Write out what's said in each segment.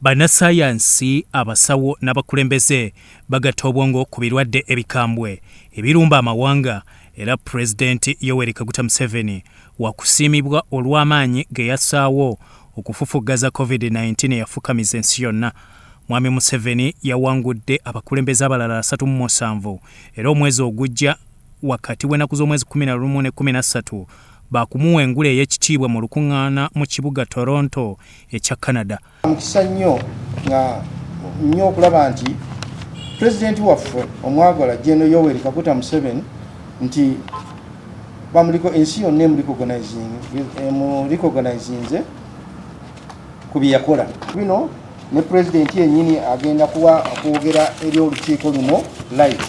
Bannassaayansi, abasawo n'abakulembeze bagatta obwongo ku birwadde ebikambwe ebirumba amawanga era Pulezidenti Yoweri Kaguta Museveni wakusiimibwa olw'amaanyi ge yassaawo okufufuggaza Covid-19 eyafukamiza ensi yonna. Mwami Museveni yawangudde abakulembeze abalala 37 era omwezi ogujja wakati w'ennaku z'omwezi 11 ne 13 baakumuwa engule ey'ekitiibwa mu lukuŋŋaana mu kibuga Toronto ekya Canada. Mukisa nnyo nga nnyo okulaba nti pulezidenti waffe omwagala General Yoweri Kaguta Museveni nti bamuliko ensi yonna emurecognizinze ku bye yakola bino, ne pulezidenti yennyini agenda kuwa okwogera eri olukiiko luno live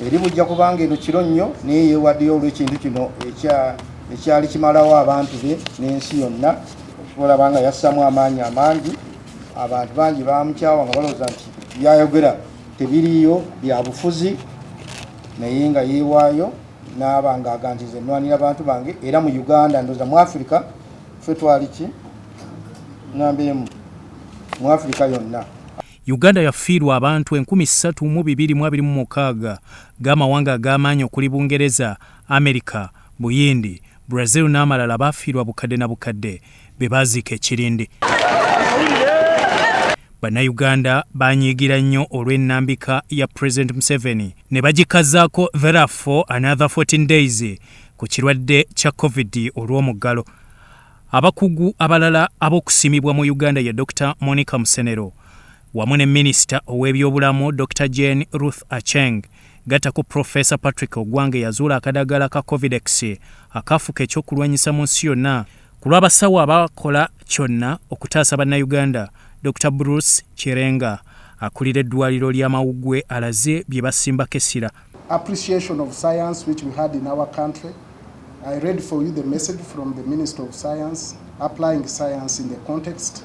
eri bujja kubanga eno kiro nnyo, naye yeewaddeyo olw'ekintu kino ekyali kimalawo abantu be n'ensi yonna. Olaba nga yassamu amaanyi amangi, abantu bangi bamukyawa nga balowooza nti byayogera tebiriiyo, bya bufuzi, naye nga yeewaayo n'aba nga aga nti nze nnwanira bantu bange. Era mu Uganda, ndowooza mu Afirika ffe twali ki namba emu mu Afirika yonna. Uganda yafiirwa abantu 3226 g'amawanga ag'amaanyi okuli Bungereza, Amerika, Buyindi, Brazil n'amalala baafiirwa bukadde na bukadde be baaziika ekirindi. Bannayuganda banyiigira nnyo olw'ennambika ya President Museveni ne bagikazaako "Therefore another 14 days" ku kirwadde kya Covid olw'omuggalo. Abakugu abalala ab'okusiimibwa mu Uganda ye Dr Monica Musenero wamu ne minisita ow'ebyobulamu Dr Jane Ruth Acheng, gattako Profesa Patrick Ogwang yazuula akadagala ka Covidex akaafuuka ekyokulwanyisa mu nsi yonna. Ku lw'abasawo abakola kyonna okutaasa Bannayuganda, Dr Bruce Kirenga akulira eddwaliro ly'amawuggwe alaze bye basimbako essira. Appreciation of science which we had in our country. I read for you the message from the Minister of Science, applying science in the context,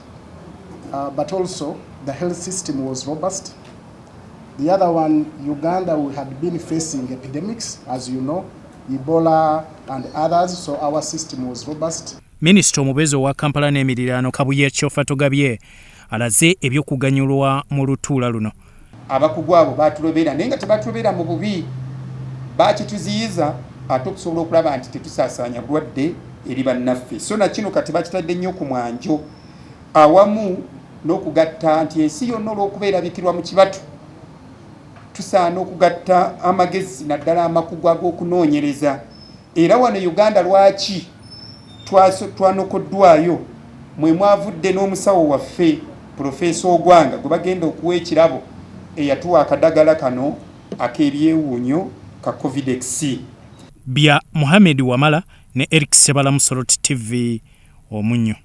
but also the health system was robust. The other one, Uganda, we had been facing epidemics, as you know, Ebola and others, so our system was robust. Minisita omubeezi owa Kampala n'emiriraano Kabuye Kyofatogabye alaze ebyokuganyulwa mu lutuula luno. Abakugu abo batulobera, naye nga tebatulobera mu bubi, bakituziyiza ate okusobola okulaba nti tetusaasaanya bulwadde eri bannaffe. So nakino kati bakitadde nnyo ku mwanjo, awamu n'okugatta nti ensi yonna olw'okubeera bikirwa mu kibatu, tusaana okugatta amagezi, naddala amakugu ag'okunoonyereza. Era wano Uganda lwaki twanokoddwayo, mwe mwavudde n'omusawo waffe Profesa Ogwanga gwe bagenda okuwa ekirabo, eyatuwa akadagala kano ak'ebyewuunyo ka Covidex. Bya Muhammed Wamala ne Eric Sebala, Soroti TV, Omunnyo.